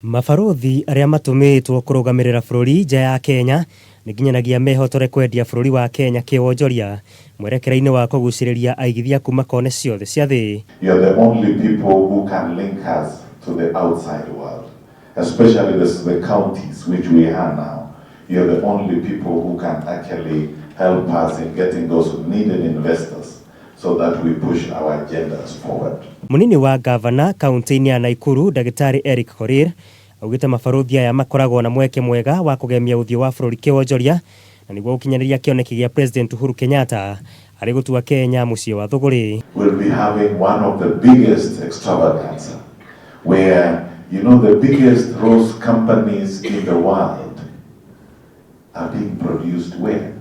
Mabarũthi arĩa matũmĩtwo kũrũgamĩrĩra bũrũri nja ya Kenya nĩ nginyanagia mehotore kwendia bũrũri wa Kenya kĩwonjoria mwerekera-inĩ wa kũgucĩrĩria aigithia kuma kone ciothe cia thĩ. You are the only people who can link us to the outside world, especially the, the counties which we are now. You are the only people who can actually help us in getting those needed investors so that we push our agendas forward. Mũnini wa gavana kaunti-inĩ ya Naikuru Ndagĩtarĩ Eric Korir augĩte mabarũthi aya makoragwo na mweke mwega wa kũgemia ũthiũ wa bũrũri kĩwonjoria na nĩguo gũkinyanĩria kĩoneki gĩa President Uhuru Kenyatta harĩ gũtua Kenya mũciĩ wa thũgũrĩ. We'll be having one of the biggest extravaganza where, you know, the biggest rose companies in the world are being produced where?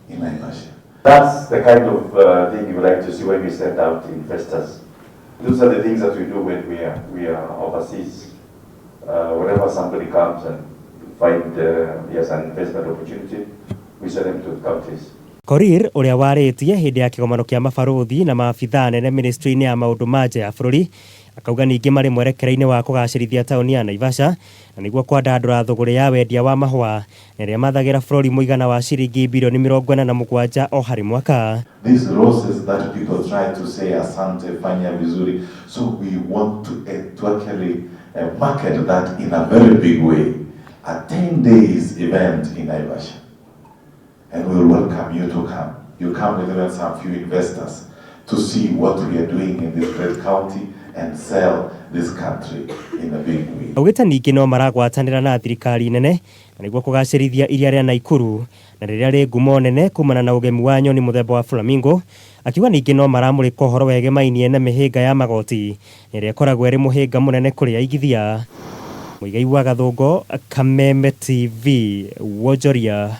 In Naivasha. That's the kind of thing we like to see when we send out investors. Those are the things that we do when we are overseas. Whenever somebody comes and find yes, an investment opportunity, we send them to the counties. Korir ũrĩa warĩtie hĩndĩ ya kĩgomano kĩa mabarũthi na maabithaa anene ministry-inĩ ya maũndũ ma nja ya bũrũri akauga ningĩ marĩ mwerekera-inĩ wa kũgacĩrithia taũni ya Naivasha na nĩguo kwandandũra thũgũrĩ ya wendia wa mahũa na ĩrĩa mathagĩra bũrũri mũigana wa ciringi birioni 47 o harĩ mwaka. These roses that people try to say asante, fanya vizuri. So we want to actually market that in a very big way. A 10 days event in Naivasha. And we will welcome you to come. You come with even some few investors to see what we are doing in this great county and sell this country in a big way. Augĩte ningĩ no maragwatanĩra na thirikari nene na nĩguo kũgacĩrithia iria rĩa Naikuru na rĩrĩa rĩ ngumo nene kumana na ũgemu wa nyoni mũthemba wa flamingo. Akiuga ningĩ no maramũrĩka ũhoro wegemainie na mĩhĩnga ya magoti ĩrĩa ĩkoragwo ĩrĩ mũhĩnga mũnene kũrĩ aigithia. Mũigai wa Gathũngũ, Kameme TV, Wonjoria.